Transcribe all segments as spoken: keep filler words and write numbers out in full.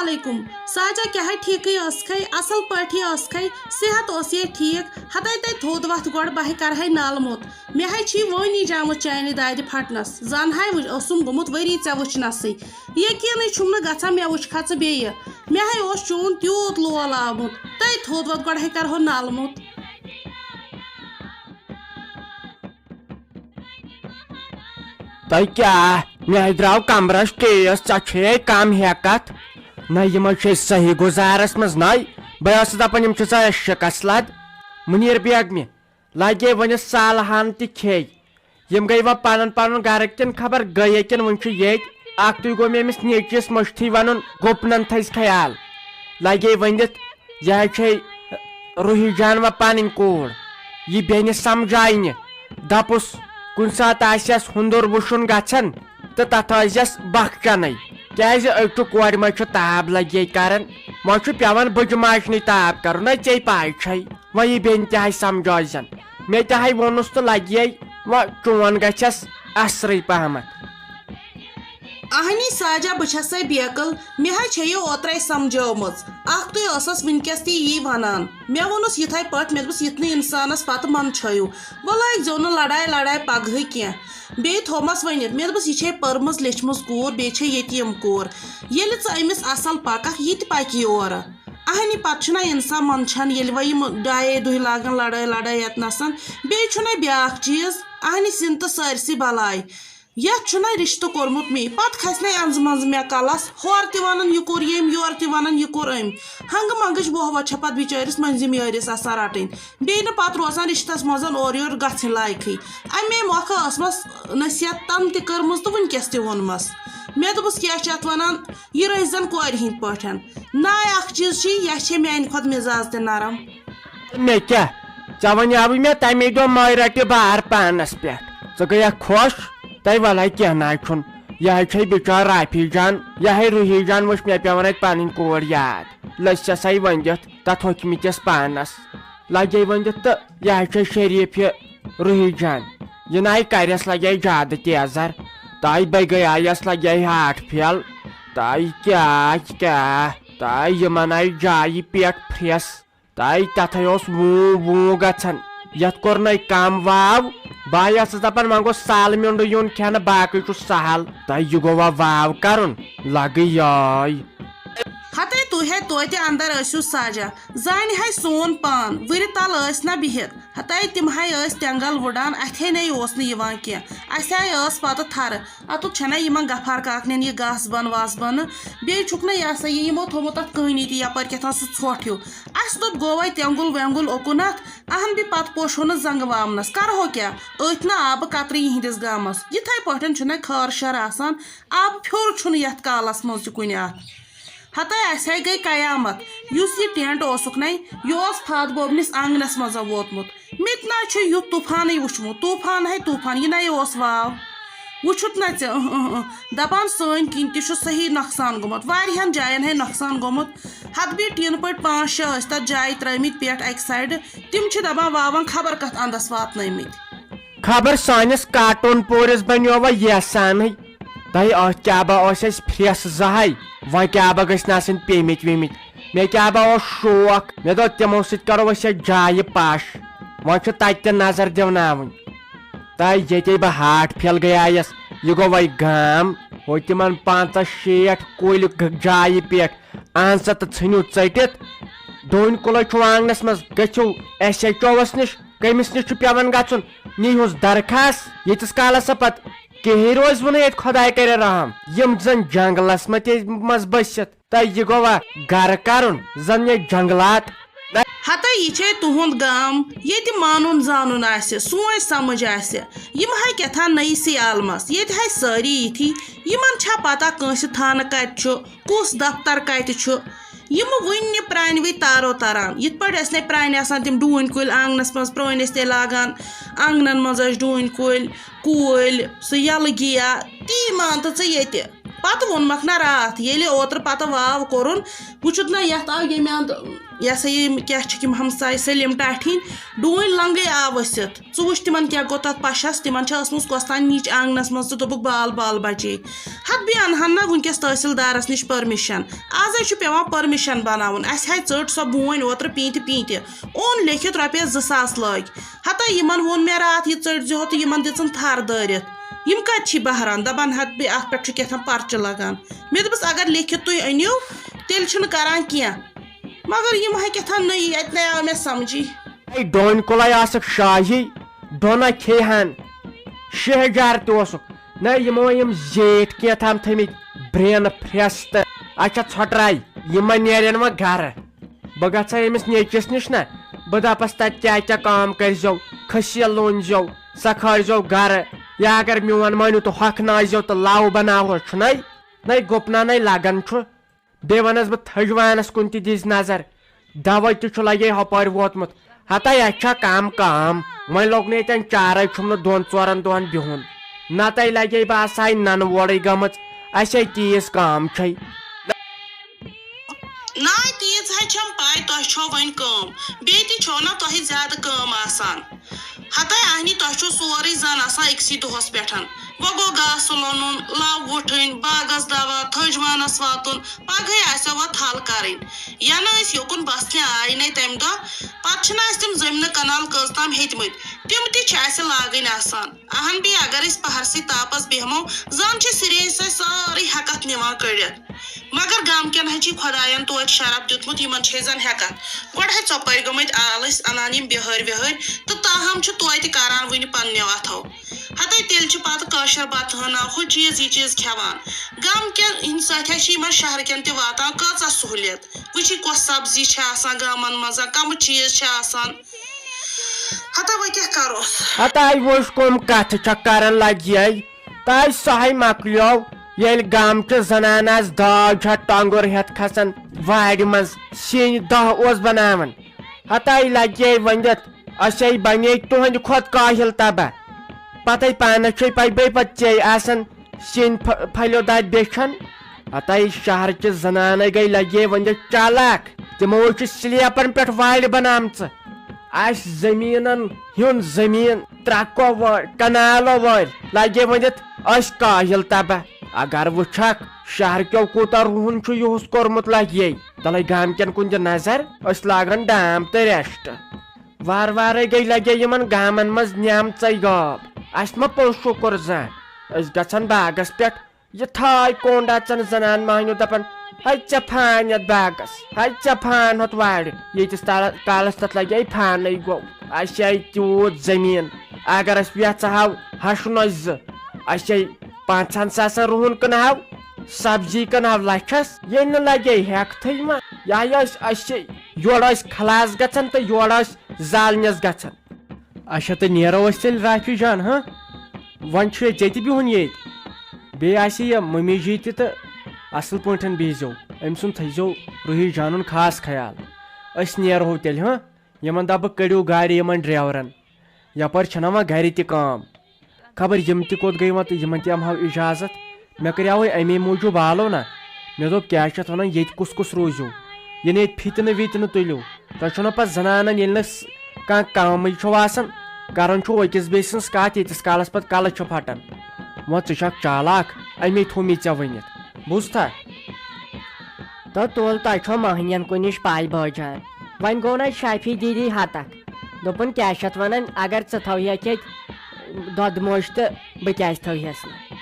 علیکم۔ ساجا کیٛاہ ہے ٹھیٖکٕے ٲسکھے، اصل پٲٹھی ٲسکھے، صحت اوس یے ٹھیٖک؟ ہتے تَے تھوٚد وَتھ گۄڈٕ، بہٕ ہے کرہے نالہٕ موٚت۔ مےٚ ہے چھی وۄنۍ یی جامُت چانہِ دادِ پھٹنس۔ زن ہے وٕچھ-، اوسُم گوٚمُت ؤری ژےٚ وٕچھنسٕے۔ یقیٖنٕے چھُم نہٕ گژھان مےٚ وٕچھکھا ژٕ بیٚیہِ۔ مےٚ ہے اوس چون تیوٗت لول آمُت۔ تَے تھوٚد وَتھ گۄڈٕ ہے کرہو نالہٕ موٚت۔ تۄہہِ کیٛاہ؟ مےٚ ہے درٛاو کمرس ٹیس، ژےٚ چھے کم ہٮ۪کتھ؟ نہ، یِم حظ چھے صحیح گُزارس منٛز نَے۔ بہٕ ٲسٕس دپان، یِم چھِ ژےٚ شِکس لد۔ منیٖر بیگمہِ لگے وۄنۍ سالہٕ ہن تہِ کھے۔ یِم گٔے وۄنۍ پنُن پنُن گرٕ کِنۍ خبر گٔیے کِنہٕ وۄنۍ چھُ ییٚتۍ۔ اکھتُے گوٚو مےٚ أمِس نیٚچوِس مٔشتھٕے ونُن، گُپنن تھٲیزِ خیال۔ لگے ؤنِتھ، یہِ حظ چھے روحی جان وۄنۍ پنٕنۍ کوٗر، یہِ بیٚنہِ سمجھاینہِ۔ دپُس، کُنہِ ساتہٕ آسٮ۪س ہُندُر وُشُن گژھان تہٕ تتھ ٲسۍزٮ۪س بخچنٕے، کیازِ أکۍ چھُ کورِ منٛز چھُ تاب لگے کران، وۄنۍ چھُ پٮ۪وان بٕجہِ ماجنٕے تاب کرُن۔ ہے، ژے پاے چھے، وۄنۍ یہِ بیٚنہِ تہِ ہاے سمجھٲیزٮ۪ن۔ مےٚ تہِ ہاے ووٚنُس تہٕ لگے، وۄنۍ چون گژھٮ۪س اثرٕے پہمتھ۔ اہنی ساجا، بہٕ چھسے بیقل، مےٚ ہا چھے یہِ اوترے سمجھٲومٕژ۔ اکھتُے ٲسس وٕنکیٚس تہِ یی ونان۔ مےٚ ووٚنُس یِتھے پٲٹھۍ، مےٚ دوٚپُس، یِتھ نہٕ انسانس پتہٕ من چھٲیِو، وۄنۍ لٲگۍ زیو نہٕ لڑاے لڑاے پگہٕے کینٛہہ۔ بیٚیہِ تھومس ؤنِتھ، مےٚ دوٚپُس، یہِ چھے پٔرمٕژ لیچھمٕژ کوٗر، بیٚیہِ چھے یتیٖم کوٗر۔ ییٚلہِ ژٕ أمِس اصل پککھ، یہِ تہِ پکہِ یورٕ۔ اہنہِ پتہٕ چھُنہ انسان منٛدچھان، ییٚلہِ وۄنۍ یِم ڈایے دُہۍ لاگن لڑٲے لڑٲے یتنسن۔ بیٚیہِ چھُنہ بیٛاکھ چیٖز، اہنہِ سِنۍ تہٕ سٲرسٕے بلاے۔ یتھ چھُنہ رشتہٕ کوٚرمُت مے، پتہٕ کھسہِ نہ انزٕ منزٕ مےٚ کلس، ہورٕ تہِ ونان یہِ کوٚر ییٚمۍ، یورٕ تہِ ونان یہِ کوٚر أمۍ۔ ہنگہٕ منگٕچ بوہ وۄتھ چھےٚ پتہٕ بچٲرِس مٔنزِم یٲرِس آسان رٹٕنۍ۔ بیٚیہِ نہٕ پتہٕ روزان رشتس منٛز اورٕ یورٕ گژھٕنۍ لایقٕے۔ امے مۄکھٕ ٲسمس نصیحت تنہٕ تہِ کٔرمٕژ تہٕ وٕنکیٚس تہِ ووٚنمس۔ مےٚ دوٚپُس، کیٛاہ چھِ اتھ ونان، یہِ رٔچھۍ زن کورِ ہٕنٛدۍ پٲٹھۍ۔ ناے اکھ چیٖز چھِ، یہِ چھے میانہِ کھۄتہٕ مزاز تہِ نرم۔ مےٚ کیٛاہ؟ ژےٚ وَنیٛاوُے مےٚ تَمے دۄہ مٲے رَٹہِ بار پانَس پٮ۪ٹھ۔ ژٕ گٔیَکھ خۄش؟ تَے وَلَے کینٛہہ نہ حظ چھُنہٕ۔ یہِ حظ چھے بِچار رافی جان، یہِ ہے روحی جان وٕچھ مےٚ پٮ۪وان اَتہِ پَنٕنۍ کور یاد۔ لٔج ژےٚ سَے ؤنِتھ تَتھ ہوٚکھمٕتِس پانَس۔ لَگے ؤنِتھ تہٕ یہِ حظ چھے شریٖف یہِ روحی جان۔ یہِ نَے کَرٮ۪س لَگے زیادٕ تیزر۔ تَے بَے گٔیایَس لَگے ہاٹھ پھیل۔ تَے کیٛاہ کیٛاہ؟ تَے یِمَن آیہِ جایہِ پٮ۪ٹھ پھرٛٮ۪س۔ تَے تَتھَے اوس ووٗ ووٗ گژھان۔ یَتھ کوٚر نَے کَم واو۔ بہٕ ٲسٕس دَپان وۄنۍ گوٚژھ سالہٕ میوٚنٛڈٕ یُن کھٮ۪نہٕ، باقٕے چھُ سہل۔ تَے یہِ گوٚوا واو کَرُن؟ لَگہٕ یٲے۔ ہتے تُہۍ ہے توتہِ اندر ٲسِو ساجا، زانہِ ہے سون پان، وٕرِ تل ٲسۍ نہ بِہِتھ۔ ہتے تِم ہے ٲسۍ تٮ۪نٛگل وُڈان، اَتھے نے اوس نہٕ یِوان کینٛہہ۔ اَسہِ ہے ٲس پتہٕ تھرٕ۔ اَتُتھ چھَنا یِمن غفار کاکنٮ۪ن یہِ گاسہٕ بن واسہٕ بنہٕ؟ بیٚیہِ چھُکھ نہ یہِ ہسا یہِ یِمو تھوٚمُت اَتھ کٲنی تہِ یپٲرۍ کیٛاہ تام سُہ ژھۄٹھ ہیوٗ۔ اَسہِ دوٚپ گوٚوَے تٮ۪نٛگُل وٮ۪نٛگُل اوٚکُن اَتھ، اہن بہِ پتہٕ پوشو نہٕ زنٛگہٕ وامنس۔ کرہو کیٛاہ؟ أتھۍ نہٕ آبہٕ قطرٕ یِہنٛدِس گامس۔ یِتھَے پٲٹھۍ چھُنہ خٲر شر آسان، آبہٕ پھیوٚر چھُنہٕ یَتھ کالس منٛز تہِ کُنہِ اَتھ۔ ہتے اَسہِ ہے گٔے قیامت۔ یُس یہِ ٹینٹ اوسُکھ نے، یہِ اوس فاد بوبنِس آنٛگنَس منٛز ووتمُت۔ مےٚ تہِ نہ چھُ یُتھ طوٗفانٕے وُچھمُت۔ طوٗفان ہے طوٗفان، یہِ نے اوس واو۔ وٕچھُتھ نہ ژےٚ، اۭں، اۭں، اۭں۔ دَپان سٲنۍ کِنۍ تہِ چھُ صحیح نۄقصان گوٚمُت۔ واریاہَن جایَن ہے نۄقصان گوٚمُت۔ ہَتہٕ بیٚیہِ ٹیٖنہٕ پٔٹۍ پانٛژھ شےٚ ٲسۍ تَتھ جایہِ ترٛٲومٕتۍ پٮ۪ٹھ اَکہِ سایڈٕ۔ تِم چھِ دَپان واوَن خبر کَتھ اَنٛدَس واتنٲومٕتۍ۔ خبر سٲنِس کارٹوٗن پوٗرِس بنیووا ییسانٕے۔ تۄہہِ ٲتھۍ کیٛاہ با ٲسۍ اَسہِ پھرٛٮ۪س زٕ ہَے، وۄنۍ کیٛاہ با گٔژھۍ نہٕ آسٕنۍ پیٚمٕتۍ ویٚمٕتۍ۔ مےٚ کیٛاہ با اوس شوق، مےٚ دوٚپ تِمو سۭتۍ کَرو أسۍ اَتھ جایہِ پَش۔ وۄنۍ چھُ تَتہِ تہِ نظر دِوناوٕنۍ۔ تہٕ ییٚتے بہٕ ہاٹھ پھیل گٔیایَس، یہِ گوٚو وۄنۍ گام۔ ہُہ تِمَن پنٛژاہ شیٹھ کُلۍ گ-، جایہِ پٮ۪ٹھ۔ اہن سا، تہٕ ژھٕنِو ژٔٹِتھ۔ ڈوٗنۍ کُلے چھُ آنٛگنَس منٛز، گٔژھِو ایس ایچ اووَس نِش، کٔمِس نِش چھُ پٮ۪وان گژھُن؟ نِیٖہُس درخاست، ییٖتِس کالَس سا پَتہٕ کِہیٖنۍ روزِ وُنہٕ ییٚتہِ، خۄداے کَرِ رحم۔ یِم زَن جنٛگلَس منٛز تہِ منٛز بٔسِتھ، تہٕ یہِ گوٚوا گَرٕ کَرُن، زَن یہِ جنٛگلات۔ ہتے یہِ چھے تُہُنٛد گام، ییٚتہِ مانُن زانُن آسہِ، سونچ سمجھ آسہِ۔ یِم ہاے کیٛاہ تھام نٔیسٕے عالمس، ییٚتہِ ہاے سٲری یِتھی۔ یِمن چھا پتہ کٲنٛسہِ تھانہٕ کتہِ چھُ، کُس دفتر کتہِ چھُ؟ یِم وُنہِ پرٛانہِ وِتہِ تارو تران، یِتھ پٲٹھۍ ٲسۍ نے پرٛانہِ آسان تِم ڈوٗنۍ کُلۍ آنٛگنس منٛز، پرٛٲنۍ ٲسۍ تیٚلہِ لاگان آنٛگنن منٛز ٲسۍ ڈوٗنۍ کُلۍ، کُلۍ، سُہ یلہٕ گیا، تی مان تہٕ ژٕ ییٚتہِ۔ پتہٕ ووٚنمکھ نہ راتھ، ییٚلہِ اوترٕ پتہٕ واو کوٚرُن، وٕچھُتھ نہ یتھ آو ییٚمہِ اندٕ، یہِ ہسا یہِ، کیٛاہ چھِکھ یِم ہمساے سلیٖم ٹاٹھِنۍ، ڈوٗنۍ لنٛگٕے آو ؤسِتھ۔ ژٕ وٕچھ تِمن کیٛاہ گوٚو تتھ پشس، تِمن چھِ ٲسمٕژ کۄستانۍ نِچ آنگنس منٛز تہٕ دوٚپُکھ، "بال بال بچے۔" ہتہٕ بیٚیہِ انہن نہ وٕنکیٚس تحصیل دارس نِش پٔرمِشن۔ آزے چھُ پٮ۪وان پٔرمِشن بناوُن۔ اسہِ ہاے ژٔٹ سۄ بوٗنۍ اوترٕ پیٖنتہِ پیٖنتہِ۔ اوٚن لیکھِتھ رۄپیس زٕ ساس لٲگۍ۔ ہتا یِمن ووٚن مےٚ راتھ، "یہِ ژٔٹۍ زِہو تہٕ یِمن دِژٕن تھر دٲرِتھ۔" یِم کتہِ چھی بہران؟ دپان ہتہٕ بیٚیہِ اتھ پٮ۪ٹھ چھُ کیٛاہ تام پرچہِ لگان۔ مےٚ دوٚپُس، "اگر لیکھِتھ تُہۍ أنِو، تیٚلہِ چھُنہٕ کران کینٛہہ۔" مگر یِم ہا کیٛاہ تام نٔیی، اتہِ نے آو مےٚ سمجھی۔ ہے، ڈوٗنۍ کُلے آسکھ شاہی، ڈوٗنہ کھیٚیہِ ہن۔ شیہجار تہِ اوسُکھ۔ نہ، یِمو یِم زیٖٹھۍ کینٛہہ تام تھٲمٕتۍ برٛین پھرٛس تہٕ اچھا ژھۄٹراے، یِمن نیرن وۄنۍ گرٕ۔ بہٕ گژھٕ ہا أمِس نیٚچوِس نِش نہ، بہٕ دَپَس تَتہِ کیٛاہ کیٛاہ کٲم کٔرۍزیو، کھٔسیٖل لوٗنزیو، سۄ کھٲلزیو گرٕ، یا اگر میون مٲنِو تہٕ ہۄکھنٲیزیو تہٕ لَو بَناوہوس، چھُنَے؟ نَے گُپنَنَے لَگان چھُ۔ بیٚیہِ وَنَس بہٕ تھٔج وانَس کُن تہِ دِژ نظر، دَوَے تہِ چھُ لَگے ہۄپٲرۍ ووتمُت۔ ہتا یتھ چھا کم کٲم؟ وۄنۍ لوٚگ نہٕ ییٚتٮ۪ن چارے، چھُم نہٕ دۄن ژورن دۄہن بِہُن۔ نتہٕ لگے بہٕ آسہٕ ہاے ننہٕ وورٕے گٔمٕژ، اسے تیٖژ کٲم چھے۔ ناے تیٖژ ہاے چھم پاے، تۄہہِ چھو وۄنۍ کٲم، بیٚیہِ تہِ چھو نہ تۄہہِ زیادٕ کٲم آسان۔ ہتاے اہنی، تۄہہِ چھو سورُے زن آسان أکسٕے دۄہس پٮ۪ٹھ۔ وۄنۍ گوٚو گاسہٕ لونُن، لو وُٹھٕنۍ، باغس دوا، تھٔج وانس واتُن، پگہٕے آسیو وۄنۍ تھل کرٕنۍ۔ ینہٕ أسۍ یوکُن بسنہِ آے نے تمہِ دۄہ، پتہٕ چھِنہٕ اسہِ تِم زٔمیٖنہٕ کنال کٔژ تام ہیٚتمٕتۍ، تِم تہِ چھِ اسہِ لاگٕنۍ آسان۔ اہن بیٚیہِ اگر أسۍ پہرسٕے تاپس بیٚہمو، زن چھِ سرے سۄ سٲرٕے ہٮ۪کتھ نِوان کٔڑِتھ۔ مگر گامہٕ کٮ۪ن ہا چھِ خۄداین توتہِ شرف دیُتمُت، یِمن چھے زن ہٮ۪کتھ۔ گۄڈٕ ہے ژۄپٲرۍ گٔمٕتۍ آلٕسۍ، انان یِم بِہٲرۍ وِہٲرۍ، تہٕ تاہم چھِ توتہِ کران وُنہِ پننیو اتھو۔ ہتے تیٚلہِ چھِ پتہٕ کٲشر بتہٕ ہنا ہُہ چیٖز یہِ چیٖز کھٮ۪وان۔ گامہٕ کٮ۪ن ہٕنٛدۍ سۭتۍ ہا چھِ یِمن شہرٕ کٮ۪ن تہِ واتان کۭژاہ سہوٗلیت۔ وٕچھی کۄس سبزی چھِ آسان گامن منٛز، کم چیٖز چھِ آسان۔ ہتا وۄنۍ کیٛاہ کرو؟ ہتاے وٕچھ کم کتھٕ چھکھ کران لگیے۔ تاے سہے مۄکلیو، ییٚلہِ گامچہِ زنانہٕ آسہٕ داج ہٮ۪تھ ٹۄنٛگُر ہٮ۪تھ کھسان وارِ منٛز، سِنۍ دَہ اوس بناوان۔ ہتاے لگیے ؤنِتھ، أسے بنے تُہنٛدِ کھۄتہٕ کٲہِل تباہ۔ پتے پانس چھے پے بیٚیہِ پتہٕ ژے آسان سِنۍ پھ-، پھلٮ۪و دادِ بیچھن۔ ہتاے شہرچہِ زنانہٕ گٔے لگیے ؤنِتھ چالاک، تِمو چھِ سلیپن پٮ۪ٹھ وارِ بنامژٕ۔ آسہِ زٔمیٖنن ہیوٚن زٔمیٖن، ترٛکو وٲرۍ، کنالو وٲرۍ، لگے ؤنِتھ أسۍ کٲہِل تباہ۔ اگر وٕچھکھ، شہر کیو کوٗتاہ رُہُن چھُ یُہُس کوٚرمُت لگے، تلے گامہٕ کٮ۪ن کُن دِ نظر، أسۍ لاگن ڈام تہٕ ریسٹ۔ وارٕ وارے گٔے لگے یِمن گامن منٛز نیمژے غٲب۔ اسہِ ما پیوٚو شُکُر زانٛہہ؟ أسۍ گژھن باغس پٮ۪ٹھ، یِتھاے کونڈ اژن زنان مہنیو دپان، "ہے ژےٚ پھان یتھ باغس، ہے ژےٚ پھان ہۄتھ وارِ، ییٖتِس تال-، کالس تتھ لگہِ ہے پھانٕے گوٚو۔ اسہِ آیہِ تیوٗت زٔمیٖن، اگر أسۍ یژھہو ہشہِ نۄشہِ زٕ، اسہِ آیہِ پانٛژہن ساسن رُہُن کٕنہو، سبزی کٕنہو لچھس، ییٚلہِ نہٕ لگہِ ہے ہٮ۪کتھٕے ما۔ یہِ ہا ٲسۍ اسہِ یورٕ ٲسۍ خلاص گژھان تہٕ یورٕ ٲسۍ زالنس گژھان۔" اچھا، تہٕ نیرو أسۍ تیٚلہِ رافی جان، ہاں؟ وۄنۍ چھُ ژےٚ تہِ بِہُن ییٚتہِ۔ بیٚیہِ آسہِ یہِ مٔمی جی تہِ تہٕ اَصٕل پٲٹھۍ بِہزیو۔ أمۍ سُنٛد تھٲیزیو روحی جانُن خاص خیال۔ أسۍ نیرہو تیٚلہِ، ہاں؟ یِمَن دَپہٕ بہٕ، کٔڑِو گاڑِ یِمَن ڈرٛیورَن۔ یَپٲرۍ چھَنہ وۄنۍ گَرِ تہِ کٲم۔ خبر یِم تہِ کوٚت گٔے وۄنۍ تہٕ یِمَن تہِ اَمہٕ ہاو اِجازت۔ مےٚ کریاوے اَمے موٗجوٗب بالو نہ۔ مےٚ دوٚپ، کیٛاہ چھِ اَتھ وَنان، ییٚتہِ کُس کُس روٗزِو؟ یہِ نہٕ ییٚتہِ فِتنہٕ وِتنہٕ تُلِو۔ تۄہہِ چھُو نہ پَتہٕ زَنانَن ییٚلہِ نہٕ س-، کانٛہہ کٲمٕے چھُو آسان، کَران چھُو أکِس بیٚیہِ سٕنٛز کَتھ، ییٖتِس کالَس پَتہٕ کَلہٕ چھِ پھَٹان۔ وۄنۍ ژٕ چھَکھ چالاک، اَمے تھوٚو مےٚ ژےٚ ؤنِتھ۔ بوٗزتھا؟ تہٕ تُل، تۄہہِ چھو مٔہنِین کُن نِش پَے بٲجان۔ وۄنۍ گوٚو نہ شافی دیدی ہتکھ۔ دوٚپُن، کیٛاہ چھِ اَتھ وَنان، اگر ژٕ تھاوہیکھ ییٚتہِ دۄدٕ موج تہٕ بہٕ کیٛازِ تھاوہیس نہٕ؟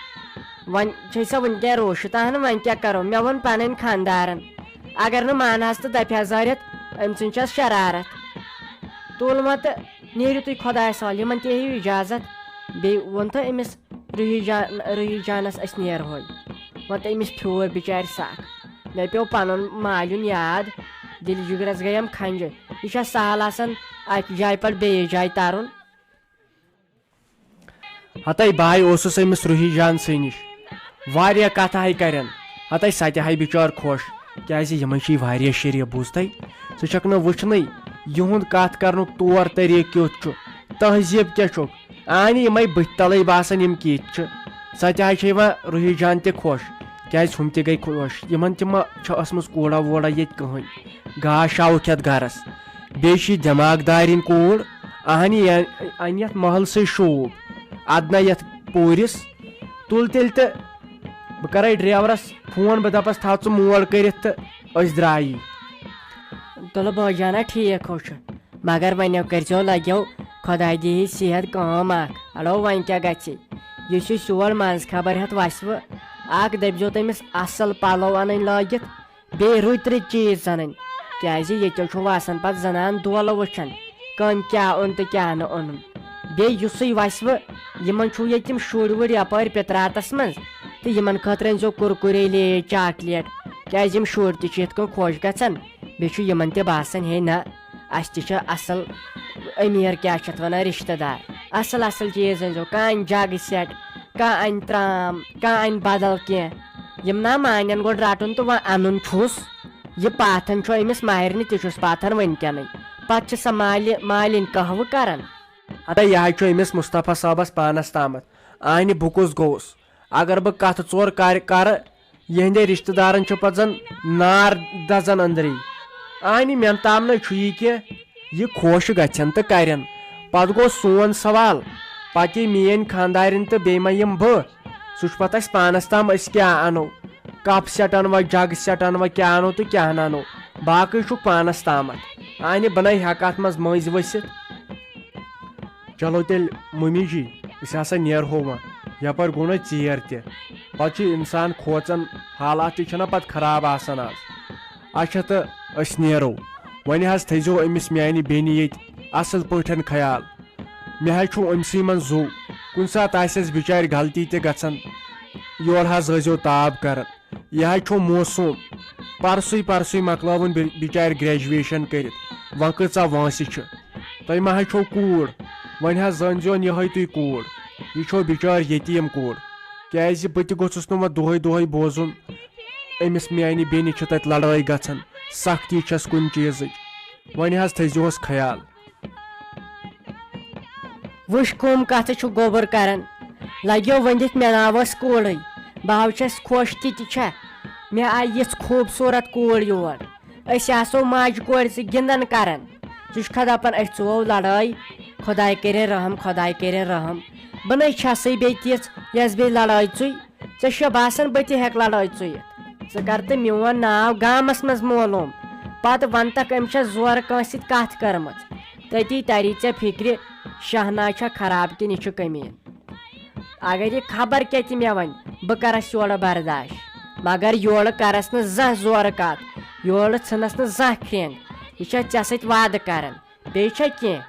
وۄنۍ چھے سۄ وٕنکٮ۪ن روٗشِتھ اہن، وۄنۍ کیٛاہ کرو؟ مےٚ ووٚن پنٕنۍ خانٛدارن، اگر نہٕ مانہس تہٕ دپہس زٲرِتھ، أمۍ سٕنٛز چھس شرارت۔ تُل وۄنۍ تہٕ نیٖرِو تُہۍ خۄدایس حوالہٕ، یِمن تہِ ہیٚیِو اجازت۔ بیٚیہِ ووٚن تہٕ أمِس روحی جان، روحی جانس أسۍ نیرہوے۔ وۄنۍ تہٕ أمِس پھیوٗر بِچارِ سکھ۔ مےٚ پیوٚو پنُن مالیُن یاد، دِلہِ جِگرس گٔیم کھنجہِ۔ یہِ چھا سہل آسان اکہِ جایہِ پٮ۪ٹھ بیٚیِس جایہِ ترُن؟ ہتے بہٕ ہاے اوسُس أمِس روحی جان سٕے نِش۔ واریاہ کتھٕ ہاے کرن۔ ہتے سۄ تہِ ہاے بِچٲر خۄش۔ کیازِ یِمے چھِ واریاہ شریٖف، بوٗزتھے؟ ژٕ چھکھ نہٕ وٕچھنٕے، یِہُنٛد کتھ کرنُک طور طریٖقہٕ کیُتھ چھُ، تہذیٖب کیٛاہ چھُکھ۔ اہنہِ یِمے بٕتھِ تلے باسان یِم کِتھۍ چھِ۔ سۄ تہِ ہاے چھے وۄنۍ روحی جان تہِ خۄش۔ کیٛازِ ہُم تہِ گٔے خۄش؟ یِمن تہِ ما چھِ ٲسمٕژ کوٗرا ووٗرا ییٚتہِ کٕہٕنۍ؟ گاش آوُکھ یَتھ گَرَس۔ بیٚیہِ چھِ یہِ دٮ۪ماغ دارِنۍ کوٗر، اَہنہِ یہِ اَنہِ یَتھ محلسٕے شوٗب، اَدٕ نہ یَتھ پوٗرِس۔ تُل تیٚلہِ تہٕ بہٕ کَرَے ڈرٛیورَس فون، بہٕ دَپَس تھاو ژٕ موڈ کٔرِتھ تہٕ أسۍ درٛایی۔ تُلہٕ بٲے جانا، ٹھیٖک ہو چھُ، مگر وۄنۍ کٔرۍزیو لگیو، خۄداے دِیہِ صحت کٲم اکھ۔ اڑو وۄنۍ کیٛاہ گژھِ؟ یُس یہِ سیول منٛز خبر ہٮ۪تھ وسہِ وٕ، اکھ دٔپۍزیو تٔمِس اصل پلو انٕنۍ لٲگِتھ، بیٚیہِ رٕتۍ رٕتۍ چیٖز انٕنۍ، کیٛازِ ییٚتیو چھُ وسان پتہٕ زنان دولہٕ وٕچھان، کٔمۍ کیٛاہ اوٚن تہٕ کیٛاہ نہٕ اوٚنُن۔ بیٚیہِ یُسٕے وسہِ وٕ، یِمن چھُو ییٚتہِ تِم شُرۍ وُرۍ یپٲرۍ پِتراتس منٛز، تہٕ یِمن خٲطرٕ أنۍزیو کُرکُرے، لیز، چاکلیٹ، کیٛازِ یِم شُرۍ تہِ چھِ یِتھ کٔنۍ خۄش گژھان۔ بیٚیہِ چھُ یِمن تہِ باسان، ہے نہ، اسہِ تہِ چھِ اصل، امیر کیٛاہ چھِ اتھ ونان، رشتہٕ دار۔ اصل اصل چیٖز أنۍزیو، کانٛہہ انہِ جگہٕ سیٹ، کانٛہہ انہِ ترام، کانٛہہ انہِ بدل کینٛہہ۔ یِم نہ مانن گۄڈٕ رٹُن تہٕ وۄنۍ انُن چھُس۔ یہِ پاتھن چھُ أمِس ماہرنہِ تہِ چھُس پاتھن وٕنکیٚنٕے۔ پتہٕ چھِ سۄ مالہِ، مالِنۍ قہوٕ کران۔ ہتا یہِ حظ چھُ أمِس مصطفیٰ صٲبس پانس تامتھ۔ آنہِ بہٕ کُس گوٚوُس؟ اگر بہٕ کتھٕ ژور کرِ کرٕ، یِہنٛدے رشتہٕ دارن چھُ پتہٕ زن نار دزان أنٛدری۔ آنہِ مےٚ تام نَے چھُ یہِ کینٛہہ، یہِ خۄش گژھن تہٕ کرن۔ پتہٕ گوٚو سون سوال، پتہٕ یہِ میٲنۍ خانٛدارِنۍ تہٕ بیٚیہِ ما یِم بہٕ؟ سُہ چھُ پتہٕ اسہِ پانس تام أسۍ کیٛاہ انو، کپ سیٹ انوا، جگ سیٹ انوا، کیٛاہ انو تہٕ کیٛاہ نہٕ انو، باقٕے چھُکھ پانس تامتھ۔ آنہِ بہٕ نَے ہٮ۪کہٕ اتھ منٛز مٔنٛزۍ ؤسِتھ۔ چلو تیٚلہِ مُمی جی، أسۍ ہسا نیرہو وۄنۍ۔ یپٲرۍ گوٚو نہ ژیر تہِ۔ پتہٕ چھُ انسان کھوژان، حالات تہِ چھِنہ پتہٕ خراب آسان آز۔ اچھا تہٕ أسۍ نیرو۔ وۄنۍ حظ تھٲیزیو أمِس میانہِ بیٚنہِ ییٚتہِ اصل پٲٹھۍ خیال۔ مےٚ حظ چھُ أمسٕے منٛز زُو۔ کُنہِ ساتہٕ آسٮ۪س بِچارِ غلطی تہِ گژھان۔ یورٕ حظ ٲسۍزیو تاب کران۔ یہِ حظ چھُ موسوم۔ پرسُے پرسُے مۄکلٲوٕن بِ-، بِچارِ graduation کٔرِتھ۔ وۄنۍ کۭژاہ وٲنٛسہِ چھِ۔ تۄہہِ ما حظ چھو کوٗر؟ وۄنۍ حظ زٲنۍزیون یِہوٚے تُہۍ کوٗر۔ یہِ چھو بِچٲر یتیٖم کوٗر۔ کیٛازِ بہٕ تہِ گوٚژھُس نہٕ وۄنۍ دۄہَے دۄہَے بوزُن، أمِس میٛانہِ بیٚنہِ چھِ تَتہِ لڑٲے گژھان، سختی چھَس کُنہِ چیٖزٕچ۔ وۄنۍ حظ تھٲیزیوس خیال۔ وٕچھ، کٕم کتھٕ چھُ گوٚبُر کران۔ لگیو ؤنِتھ، مےٚ ناو ٲس کوٗرٕے۔ بہٕ ہاو چھَس خۄش تہِ تہِ چھےٚ۔ مےٚ آیہِ یِژھ خوٗبصوٗرت کوٗر یور۔ أسۍ آسو ماجہِ کورِ زٕ گِنٛدان کران۔ ژٕ چھُکھا دپان أسۍ ژٕ وو لڑٲے؟ خۄداے کٔرِن رحم، خۄداے کٔرِن رحم۔ بہٕ نَے چھَسٕے بیٚیہِ تِژھ، یۄس بیٚیہِ لڑٲے ژُے۔ ژےٚ چھےٚ باسان بہٕ تہِ ہٮ۪کہٕ لڑٲے ژُیِتھ؟ ژٕ کر تہٕ میون ناو گامس منٛز معلوم۔ پتہٕ ونتکھ أمۍ چھےٚ زورٕ کٲنٛسہِ سۭتۍ کتھ کٔرمٕژ۔ تٔتی تری ژےٚ فکرِ، شہناز چھےٚ خراب کِنہٕ یہِ چھُ کمیٖن۔ اگر یہِ خبر کیٛاہ تہِ مےٚ ونہِ، بہٕ کرس یورٕ برداش۔ مگر یورٕ کرس نہٕ زانٛہہ زورٕ کتھ، یورٕ ژھٕنس نہٕ زانٛہہ کرٛینٛگ۔ یہِ چھےٚ ژےٚ سۭتۍ وعدٕ کران، بیٚیہِ چھےٚ کینٛہہ؟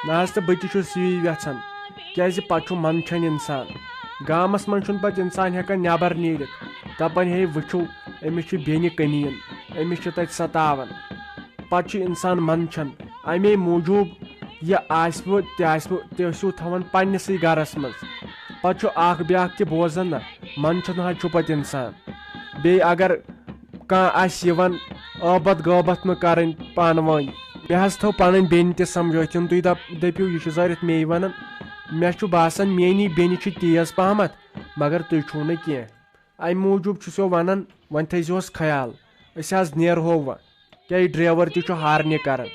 نہ حظ، تہٕ بہٕ تہِ چھُس یی یژھان، کیٛازِ پتہٕ چھُ منٛدچھان انسان۔ گامس منٛز چھُنہٕ پتہٕ انسان ہٮ۪کان نٮ۪بر نیٖرِتھ، دپان ہے وٕچھِو، أمِس چھِ بیٚنہِ کٔمیٖن، أمِس چھِ تتہِ ستاوان۔ پتہٕ چھُ انسان منٛدچھان۔ امے موٗجوٗب یہِ آسِوٕ تہِ آسِوٕ، تہِ ٲسِو تھاوان پننِسٕے گرس منٛز۔ پتہٕ چھُ اکھ بیاکھ تہِ بوزان نہ، منٛدچھان حظ چھُ پتہٕ انسان۔ بیٚیہِ اگر کانٛہہ آسہِ یِوان، ٲبت غٲبت نہٕ کرٕنۍ پانہٕ ؤنۍ۔ مےٚ حظ تھٲو پنٕنۍ بیٚنہِ تہِ سمجھٲوِتھ، یِم تُہۍ دپ-، دٔپِو یہِ چھِ زٲرِتھ مے ونان۔ مےٚ چھُ باسان میٛٲنی بیٚنہِ چھِ تیز پہمتھ، مگر تُہۍ چھِو نہٕ کینٛہہ۔ امہِ موٗجوٗب چھُسو ونان، وۄنۍ تھٲیزِہوس خیال۔ أسۍ حظ نیرہو وۄنۍ۔ کیٛازِ ڈرایور تہِ چھُ ہارنہِ کران۔